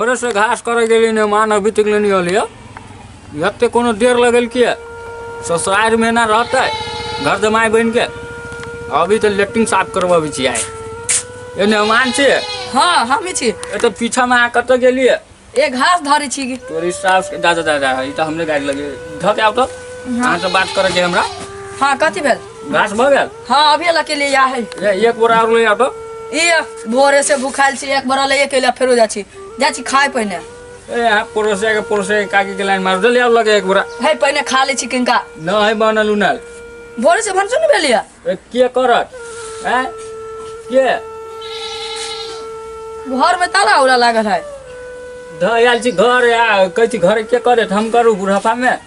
से घास करे गेली ने मान अभी तक नहीं अलिया। एते कोनो देर लगल किया? ससुराल में ना रहते घर जमाई बन के अभी तो लेट्रिन साफ करवाबे छी आइ। ए मेहमान छी? हाँ, हम ही छी। ए तो पीछा में अहाँ कतऽ गेलियै? ए घास धरे छी की। तोरी सास के जा जा जा जा, ई तऽ हमरे गाड़ी लगे धऽ के आउ तऽ। अहाँ से बात करे के हमरा। हाँ, कथी भेल? घास भऽ गेल? हाँ, अभी लके ले आ है। ए, एक बोरा और ले आउ तऽ। ई भोरे से भूखायल छी, एक बोरा ले के ले फेरो जा छी। जा छी खाय पहिने। ए अहाँ पड़ोसिया के पड़ोसिया के काकी के लाइन मार जल्दी आउ लगे एक बोरा। है पहिने खा ले छी किनका। न है बनल उनल। भोरे से भनसो नहीं भेलिया? ए, के करत? हैं? के? घर में ताला उला लागल है। ध आयल छी घर आ कहै छी घर के करत? हम करू बुढ़ापा में?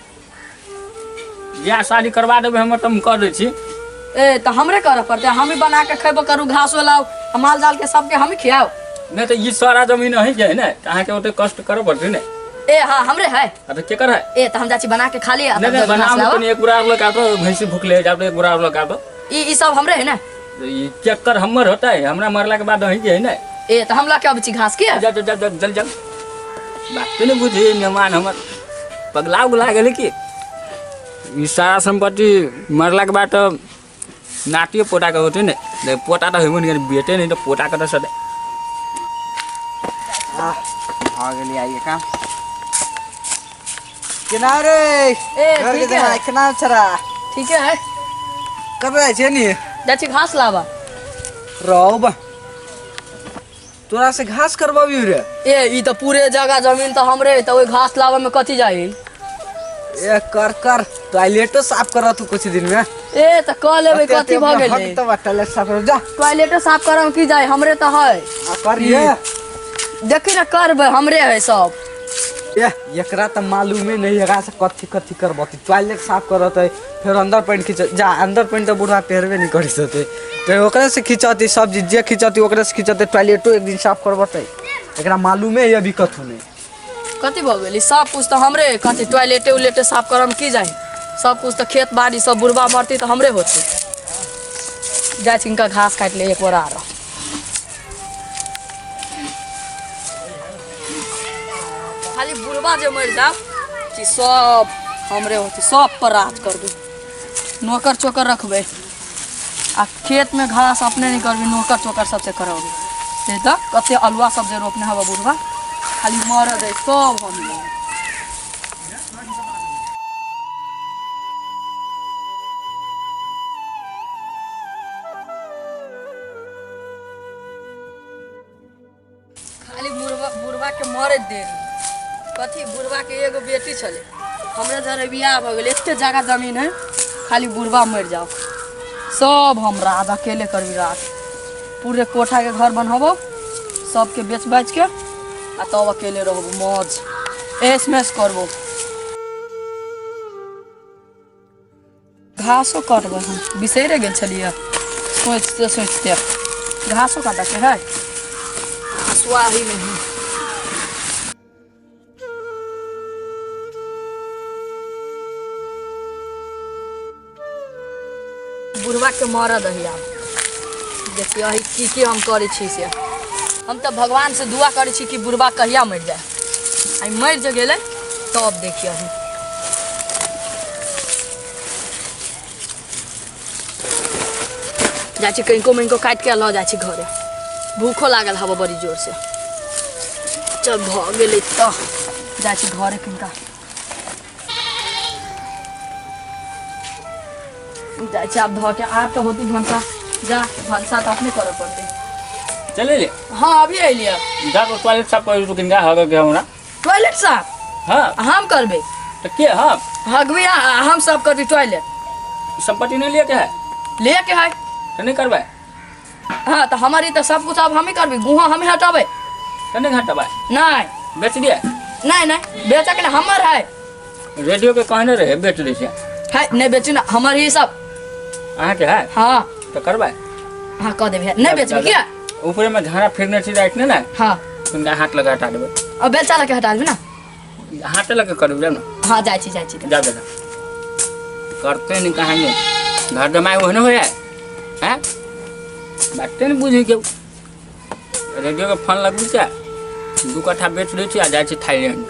बियाह शादी करवा देबै हमर तऽ हम कर दै छी। ए तऽ हमरे करऽ पड़तै, हम ही बना के खेबो करू, घास लाउ, माल जाल के सबके हम ही खियाउ। नहि तऽ ई सारा जमीन अहीं के है ने, तऽ अहाँके ओते कष्ट करऽ पड़तै ने। ए हाँ हमरे है। आ तऽ केकर है? ए तऽ हम जाइ छी बना के खा लिअ। नहि नहि बनाउ कनि एक बोरा लऽ के आउ तऽ, भैंसी भुखले है, जाउ तऽ एक बोरा लऽ के आउ तऽ। ई सब हमरे है ने। ई केकर हमर होतै? हमरा मरला के बाद अहीं के है ने। ए तऽ हम लऽ के अबै छी घास के। जा जा जा जा जल्दी जा। बात नहि बुझी मेहमान हमर पगला उगला गेलै की? ई सारा सम्पत्ति मरला के बाद तऽ नातियो पोता के होतै ने। नहीं, पोता तऽ हेबे नहि करै, बेटे नहि तऽ पोता कतऽ से? आह, भऽ गेलै आइए काम। केना रे? ए, घर के ठीक है। जमाई केना छरा? ठीक है। कब जाइ छै नि? जाइ छी घास लाबऽ। रौ बा, तोरा से घास करबाबी रे? ए ई तऽ पूरे जगह जमीन तऽ हमरे है, तऽ ओहि घास लाबऽ में कथी जाइ? ए कर कर, टॉयलेटो साफ कर तू कुछ दिन में। ए तऽ कऽ लेबै, ओते कथी ओते भऽ अपना गेलै? हक तऽ टॉयलेट साफ कर जा। टॉयलेटो साफ करऽ में की जाइ, हमरे तऽ है। आ कर ये। देखी ने करबै, हमरे है सब। ए एकरा तऽ मालूमे नहीं एकरा से कथी कथी करबती। टॉयलेट साफ करत है, फेर अंदर पैंट खींच जा। अंदर पैंट तऽ बूढ़ा पहिरबे नहीं करी सकते, तो ओकरे से खींचती सब चीज जे खींचती ओकरे से खींचते। टॉयलेटो एक दिन साफ करबते, एकरा मालूमे है अभी कथू नहीं। कथी भऽ गेलै? सब कुछ तऽ हमरे है, कथी टॉयलेटे उलेटे साफ करऽ में की जाइ? सब कुछ तऽ खेत बाड़ी सब बुढ़बा मरती तऽ हमरे होतै। जाइ छी हिनका घास काटि ले एक बोरा आरो। खाली बुढ़बा जे मरि जाओ कि सब हमरे होते, सब पर राज करबै, नौकर चोकर रखबै आ खेत में घास अपने नहीं करबै, नौकर चोकर सबसे करबै। से तऽ कते अलुआ सब जे रोपने हबऽ बुढ़बा, खाली मरऽ दे सब हम लेबै। खाली बुढ़बा बुढ़बा के मरे देरी कथी? बुढ़बा के एगो बेटी छलै, हमरे जरे बियाह भऽ गेलै, एते जगह जमीन है, खाली बुढ़बा मरि जाओ सब हम राज अकेले करबी राज। पूरे कोठा के घर बनहबो, सबके बेच बाच के आ तब अकेले रहबो, मौज ऐश मैश करबो। घासो कटबै हम, बिसैरे गेल छलियै सोचिते सोचिते घासो काटऽके है। सुआही नहीं। बुढ़वा के मरऽ दही, आब देखियौ की की हम करै छी। से हम तऽ भगवान से दुआ करै छी कि बुढ़वा कहिया मरि जाय। आ मरि जे गेलै तब देखियौ। जाइ छी कनिको मनिको काटि के लऽ जाइ छी घरे, भूखो लागल हवा बड़ी जोर से। चल भऽ गेलै तऽ जाइ छी घरे। कनिका जाइ छी आब धऽ के, आब तऽ होती भनसा। जा भनसा तऽ अपने करऽ पड़तै। चले ले। हाँ, अभी अयलियै। जा तो टॉयलेट साफ कर तू किनका हग के हमरा। टॉयलेट साफ? हाँ। हम करबै। तो के हम हगबी आ हम साफ करबी टॉयलेट? संपत्ति नहीं लिए के है? ले के है। तो नहीं करबै? हाँ तऽ हमर ई तऽ सब कुछ आब हमी करबी, गुहा हमी हटाबै। तो नहीं हटबै? नहीं। बेच दिए? नहीं नहीं, बेचक नहीं, हमर है। रेडियो के कहने रहे बेच दै छै। है नहीं, बेचू ना, हमर ही सब। अहाँ के है? हाँ। तो करबै? हाँ, कह देबै, नहीं बेचबी किया? ऊपरे में झाड़ा फिरने छी राति ने ने। हाँ। तुमका हाथ लगा हटा देबै। और बेलचा लगे हटा देबै ना? हाथ लगे करू जाउ ने। हाँ, जाइ छी, जाइ छी। जा जा जा। करते नहीं कहाँ घर जमाए ओहने हो जाए हैं, बाते नहीं बुझी के रेडियो के फोन लगबी क्या? 2 कट्ठा बेच लै छी आ जाइ छी थाईलैंड।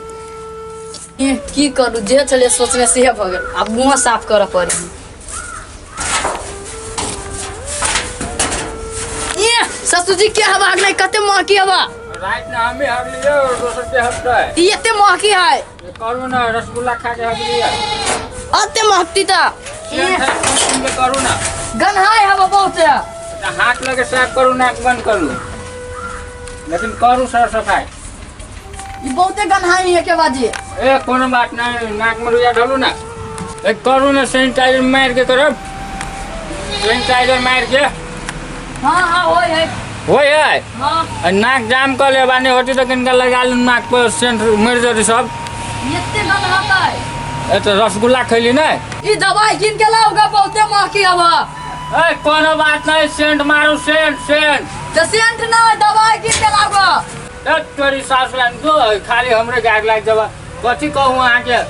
ए, की करू, जे छलै सोचने से भऽ गेल। आब मुँह साफ करऽ पड़ी। ए ससुर जी, के हवा हगलै? कते महकी हवा। राति ने हमे हगलियै और दोसर के हगतै? ई एते महकी है। करू ने, रसगुल्ला खा के हगलियै। एते महकती तऽ ए, करू ने। गन्हाय हवा बहुत। तऽ हाथ लगे साफ करू, नाक बंद करू, लेकिन करू साफ सफाइ। ई बहुते गन्हाय है के बाजी। ए, कोनो बात नहीं, नाक में रुइया ढलू ना। ए, करू ना, सैनिटाइजर मार के करब, सैनिटाइजर मार के। हाँ हाँ, होय है। होय है। हाँ। आ नाक जाम कर ले बानी होती तो किनका लगा लू नाक पर, सेंट मर जती सब। एते गन्हाता है। ए, तो रसगुल्ला खैली ने। ई दवाई कीन के लाओगा, बहुते महकी हवा। ए, कोनो बात नहीं, सेंट मारू, सेंट सेंट। तऽ सेंट ना, दवाई कीन के लाओगा। ए, तोरी सास लाइन दो, खाली हमरे गाग लाग जब कथी कहूँ अहाँके।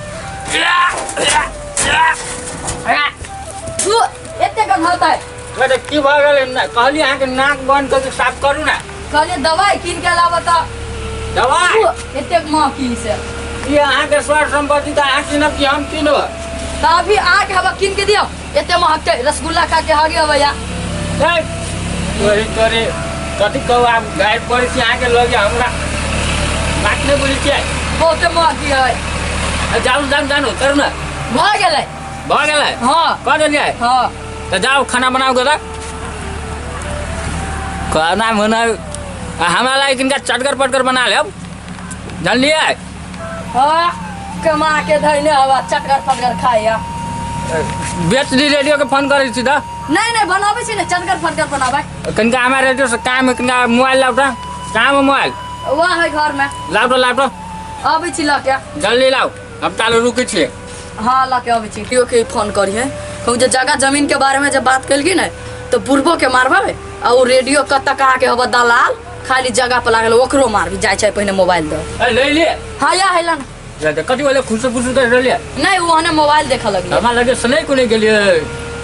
तू एते गन्हाता है। अरे, की भऽ गेलै? कहली अहाँके नाक बंद करके साफ करू ने। कहलिए दवाई कीन के लाबऽ तऽ दवाई। तू एते महकी से। ई अहाँके स्वर सम्पत्ति, तऽ अहाँ कीनब कि हम कीनब? तऽ अभी आके हवा कीन के दियौ, एते महकते, रसगुल्ला खा के हगे हवा या। ए, तोरी तोरी कथी कहू, आब गाड़ि पड़ै छी अहाँके लगे, हमरा बात नहि बुझै छियै। बहुते महकी है। ए, जाउ जाउ जानु करू ने। भऽ गेलै। भऽ गेलै? हाँ। कऽ देलियै? हाँ। तऽ जाउ, खाना बनाउ। गोदा खाना बनाउ आ हमरा लागि किनका चटगर पटगर बना लेब, जानलियै? हाँ, कमा के धैने हवा, चटगर फटगर खाइया। बेच दी रेडियो के, फोन करै छी तऽ। नहीं नहीं, बनाबै छी ने, चटगर फटगर बनाबै। कनिका हमरा रेडियो से काम है, कनिका मोबाइल लाउ तऽ। कहाँ है मोबाइल? वहाँ है घर में। लाउ तऽ, लाउ तऽ। अबै छी लऽ के। जल्दी लाउ, हम ताले रुकै छियै। हाँ, लऽ के अबै छी। केओ के फोन करिहे, कहू जे जगह जमीन के बारे में जब बात केलकी ने तऽ बुढ़बो के मारबै आ ओ रेडियो कतऽ कहाँ के हबऽ दलाल, खाली जगह पर लागल, ओकरो मारबी। जाइ छै, पहिने मोबाइल दऽ। ए, ले लिए। हाँ, या हेलन। कथी भेलै? खुसर खुसर कर रहलियै। नहीं, वो ने मोबाइल देखऽ लगलै। हमरा लगे सुनै कोने गेलियै,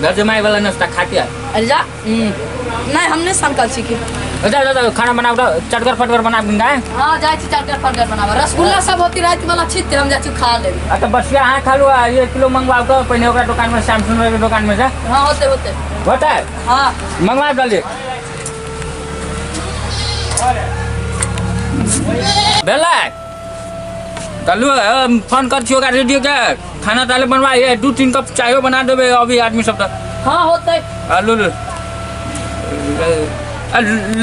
घर जमाई वाला नाश्ता खा के। अरे जा, नहीं, हम नहीं सनकल छी की। जा जा जा, खाना बनाओ तऽ, चटगर फटगर बना दूंगा। हाँ, जाइ छी चटगर फटगर बनाबऽ। रसगुल्ला सब होती रात वाला छित, हम जाइ छी खा लेबै। आ तऽ बसिया अहाँ खा लू आ 1 किलो मंगवाओ तऽ पहिने ओकरा दोकान में, श्याम सुंदर के दुकान में से। हाँ, होते होते। होता है? हाँ। मंगवा जल्दी। भेलै कल्लू, फोन कर छियै ओकरा रेडियो के, खाना ताले बनवा, ये 2-3 कप चायो बना देबै अभी आदमी सब तऽ। हाँ, होते। आलू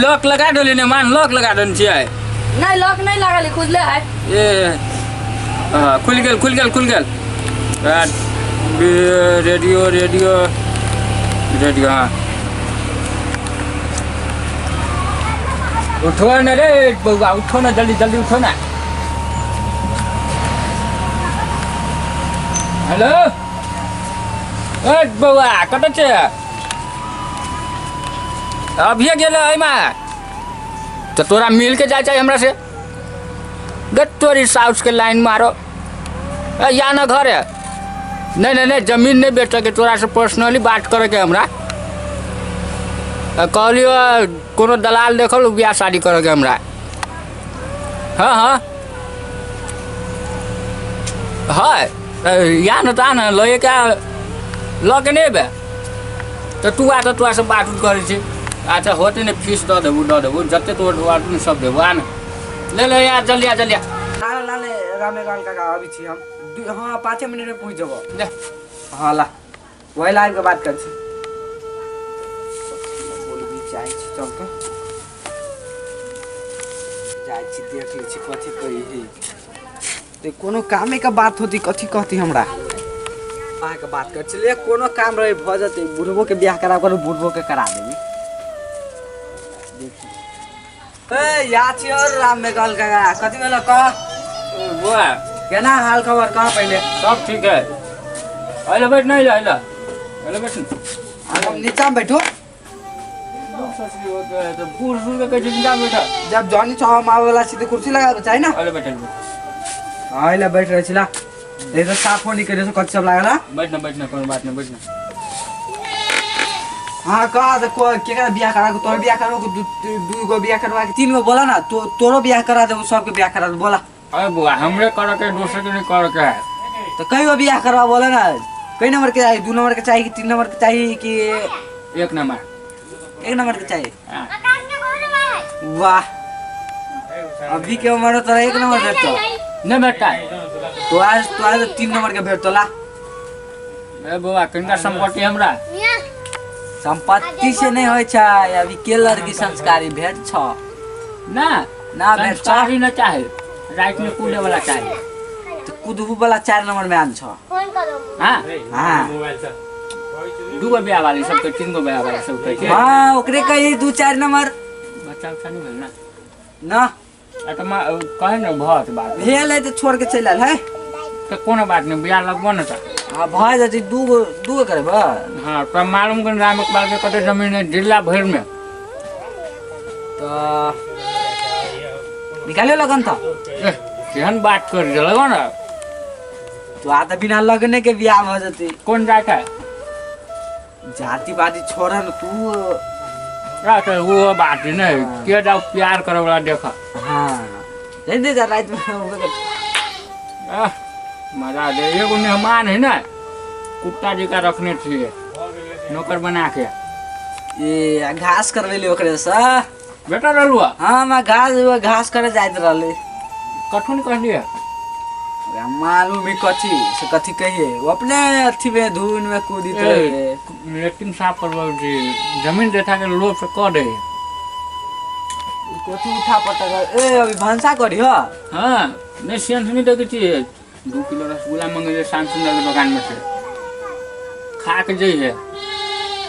लॉक लगा देली ने? मान लॉक लगा देने छियै? नहीं, लॉक नहीं लागल है, खुजले है। ए हाँ, खुलि गेल, खुलि गेल, खुलि गेल। आ, रेडियो, रेडियो, रेडियो। हाँ, उठो न रे बउआ, उठो न, जल्दी जल्दी उठो न। हेलो, ए बउआ, कतऽ छै? अभिये गेलै एहिमे तऽ तोरा मिल के जाइ छै हमरा से। गत तोरी साउस के लाइन मारो। ए, या ना घर है। नहीं नहीं नहीं, जमीन नहीं बेचके, तोरा से पर्सनली बात करे के हमरा। कहलियो कोनो दलाल देखल, बियाह शादी करे के हमरा। हाँ हाँ हाँ, या न तऽ आ न, लए के लऽ के नहि एबै तऽ तू आ तऽ तोरा से बात उत करै छी। अच्छा, होतै ने, फीस दऽ देबू, दऽ देबू, जते तोर आदमी सब देबू। आ ने, ले ले यार, जल्दी आ, जल्दी आ। ला ला ले रामेलाल काका, अबै छी हम। हाँ, 5 मिनट में पहुँच जेबो। ले। हाँ, ला, वही ला, आबि के बात कर छी। बोलबी चाहै छी, चल तऽ जाइ छी, देख लै छी कथी कही है। ते कोनो कामे के बात होती, कथी कहती हमरा? अहाँके बात कर छलियै, कोनो काम रहे भऽ जेतै। बुढ़बो के बियाह करा कर, बुढ़बो के करा देबी। देखी ए, या छी और राम में कहल काका, कथी भेल कह? बुआ। केना हाल खबर कह पहिले। सब ठीक है। अहिले बैठ न, अहिले, अहिले, अहिले बैठ न। हम नीचा में बैठो। बूढ़ सूढ़ के कहै छै नीचा बैठ। जब जॉनी छौ, हम आवे वाला छी तऽ कुर्सी लगाबे चाही ना। अहिले बैठ, अहिले बैठ। हाँ, अहिले बैठ रहै छी। ला, ये तो साफ होनी करे, कथी सब लागल? बैठ न, बैठ न, कोनो बात नहीं, बैठ न। हाँ कहा तो को केकरा बियाह करा के तोर बियाह करबो दू दू गो बियाह करवा के तीन गो बोला ना तो तोरो बियाह करा देबो सबके बियाह करा देबो बोला। अरे बुआ हमरे करे के दोसर के नहीं करे के है। तो कई गो बियाह करवा बोला ना, कई नंबर के चाहिए? 2 नंबर के चाहिए कि 3 नंबर के चाहिए कि 1 नंबर? 1 नंबर के चाहिए। हाँ। वाह अभी के उम्र तोरा 1 नंबर भेटतो। नहीं भेटता। तो आज तो 3 नंबर के भेटतो ला। ए बुआ किनका संपत्ति हमरा? संपत्ति से नहीं होय छै, अभी के लड़की संस्कारी भेट छ ना ना भेट छ। संस्कारी न चाहे, रात में कूदे वाला चाहे। तो कूदबू वाला 4 नंबर में आन छ। हाँ? हाँ। 2 गो बियाह वाली सबके, 3 गो बियाह वाली सबके के? हाँ, ओकरे कही 2-4 नंबर। बच्चा उच्चा नहीं भेल ना? ना। आ तो माँ, कहे ना बहुत बात। भेल है तो छोड़ के चलि आयल है। तो कोनो बात नहीं, बियाह लगबो ना तो। हाँ, भऽ जेतै, दू गो करबै। हाँ, तो मालूम कर राम इकबाल के कते जमीन है जिला भर में। तो निकालियो लगन तो। एह, केहन बात कर दे लगो ना। तो आ तो बिना लगने के बियाह भऽ जेतै। कौन जात है? जाति वादी छोड़ न तू। रात वो बात ही नहीं, के जाओ प्यार करे वाला देखा। हाँ, नहीं दे जा रात में वो कर। आह, मजा दे। एगो मेहमान है ना, कुत्ता जी का रखने थे नौकर बना के। ए, घास करवेली ओकरे से। बेटा रहलुआ? हाँ, मैं घास करे जाइत रहले। कठुन कहलिए? ओकरा मालूम भी कथी से कथी कहिए, वो अपने अथी में धुन में कूदित ए, रहे। लेट्रिन साफ करवा जी, जमीन देखा के लोभ से कह दे। कथी उठा पटक। ए, अभी भनसा करी हो? हाँ, नहीं सेंस नहीं देखे छी। 2 किलो रसगुल्ला मंगेले श्याम सुंदर के दुकान में से, खा के जाइए।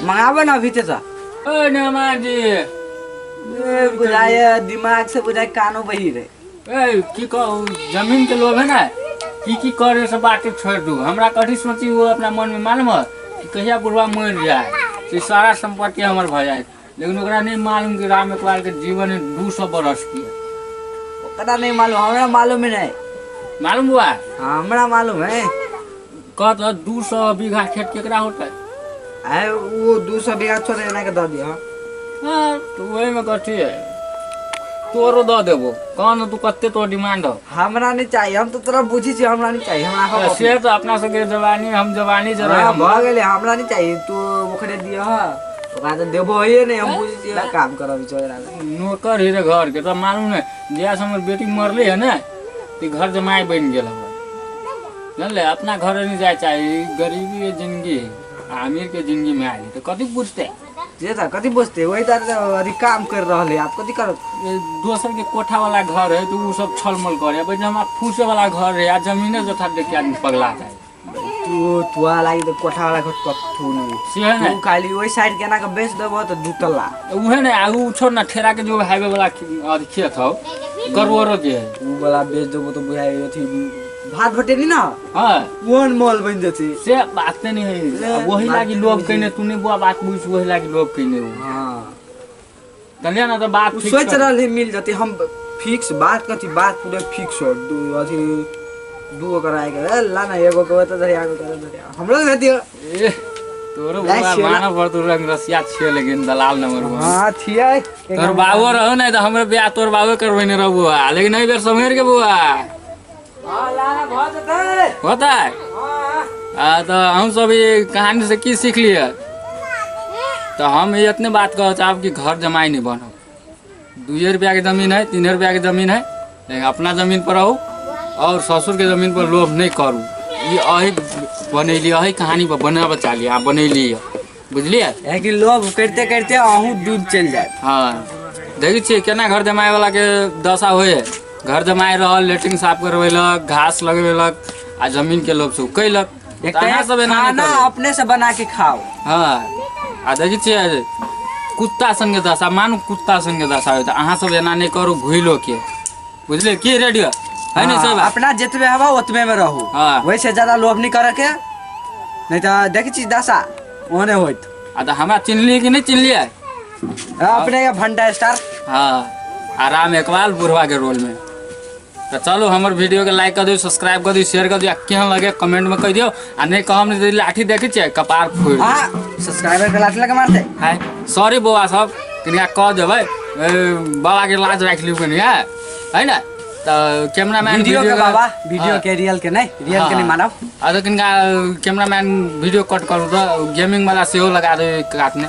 मंगाबो ना अभी तो। ए नमा जी। ए, बुझाए दिमाग से बुझाए कानो बही रे। ए, की कहू, जमीन के लोभ है ना, की की करे से बात छोड़ दू। हमरा कथी सोची वो अपना मन में मालूम है कि कहिया बुढ़वा मर जाए तो सारा संपत्ति हमर भ जाए, लेकिन ओकरा नहीं मालूम कि राम इकबाल के जीवन है 200 बरस की। ओकरा नहीं मालूम, हमरा मालूम ही नहीं। मालूम हुआ? हाँ, हमरा मालूम है। कह तो 200 बीघा खेत केकरा होता है? अरे वो 200 बीघा छोड़ एना के दऽ दिह। हाँ, तो वही में कथी है, तोरो दऽ देबो। कह न तू कते तोर डिमांड हो? हमरा नहीं चाहिए, हम तो तोरा बुझी छी, हमरा नहीं चाहिए, हमरा हक से तो अपना सबके जवानी, हम जवानी जरा हाँ, हम। भऽ गेलै, हमरा नहीं चाहिए, तू ओकरे दिह, ओकरा तऽ देबो हे नहीं, हम बुझी छी, काम करब छोरा। नौकर ही रे घर के, तो मालूम नहीं, जहिया से हमर बेटी मरले है ना, तो घर जमाई बन गेल हमर। जानले, अपना घर नहीं जाए चाहिए, गरीबी के जिंदगी है, अमीर के जिंदगी में आए तो कथी पूछते? जे था कथी पूछते, वही तो अभी काम कर रहल है, आप कथी करत? ये दोसर के कोठा वाला घर है तो वो सब छलमल करे, भाई हमरा फूसे वाला घर है, आ जमीने जथा देख के आदमी पगला जाए। तू लागी तो कोठा वाला घर कथू नहीं। से है ना? तू खाली वही साइड के ना के बेच देबो तो 2 तल्ला। उहे ना, आगू छोड़ ना, ठेरा के जो हाईवे वाला अथी खेत हौ, करोड़ों के है। उ वाला बेच देबो तो बुझाइ अथी भात भटेली ना? हाँ। वन मॉल बन जती। से बात नहीं है। ले, वही बात लागी नहीं लोभ बुझी। कइने, तूने बुआ बात बुझ, वही लागी लोभ कइने उ। हाँ। तनिया ना तो बात उ फिक्स सोच कर। रहल है मिल जती, हम फिक्स बात कथी, बात पूरे फिक्स हो। दू अथी दू गो कराए के, ए, ला ना एगो के बता धरिया के करा धरिया। हमरो दे दियो। ए, तोरो लाइ बुआ छियै, ला। मानव भर तू रंग रसिया छियै, लेकिन दलाल नंबर वन। हाँ, छियै। तोर बाबो रहो ना, तो हमरे ब्याह तोर बाबो करबेने रहो बुआ, लेकिन एहि बेर सम्हरि के बुआ। हाँ, ला ना, भऽ जेतै। होतै? हाँ। आ, तो हम सब ये कहानी से की सीख लिए? तो हम ये इतने बात कह चाहब कि घर जमाई नहीं बनो। 2 रुपया के जमीन है, 3 रुपया के जमीन है, लेकिन अपना जमीन पर रहो और ससुर के जमीन पर लोभ नहीं करू। ये अही बनैली, अही कहानी पर बनाबऽ चाहलियै, अहाँ बनैली, बुझलियै? है कि लोभ करते करते अहूँ डूब चलि जायब। हाँ, देखै छियै केना घर जमाय वाला के दशा होइ है। घर जमाय रहल, लेट्रिन साफ करबेलक, घास लगबेलक आ जमीन के लोभ से उ कैलक। एक तऽ अहाँ सब एना नहि खाना करू। अपने से बना के खाओ। हाँ, आ देखै छियै कुत्ता संगे दशा, मानू कुत्ता संगे दशा होइ, तऽ अहाँ सब एना नहि करू भूलो के, बुझलियै की? रेडियो है ने हाँ, सब? अपना जितबे हवा ओतबे में रहू। हाँ। वैसे ज्यादा लोभ नहीं करे के, नहीं तो देखै छी दशा ओहने होइत। आ तऽ हमरा चिन्हलियै कि नहि चिन्हलियै? हाँ, अपने के भंटा स्टार। हाँ, आ राम इकबाल बुढ़वा के रोल में। तऽ चलू हमर वीडियो के लाइक कर दियौ, सब्सक्राइब कर दियौ, शेयर कर दियौ, आ केहन लगे कमेंट में कहि दियौ। आ नहि कहम नहि लाठी देखै छियै कपार फोड़ि। आ सब्सक्राइबर के लाठी लगा मारते। हाय सॉरी बौआ सब, कनिया कह देबै, बाबा के लाज राखि लियौ कनिया, है ने? तऽ कैमरामैन वीडियो के बाबा, वीडियो के, रियल के नहीं, रियल के नहीं मानब। आ तऽ कनिका कैमरामैन वीडियो कट करू तऽ गेमिंग वाला सेहो लगा देबै कातमे।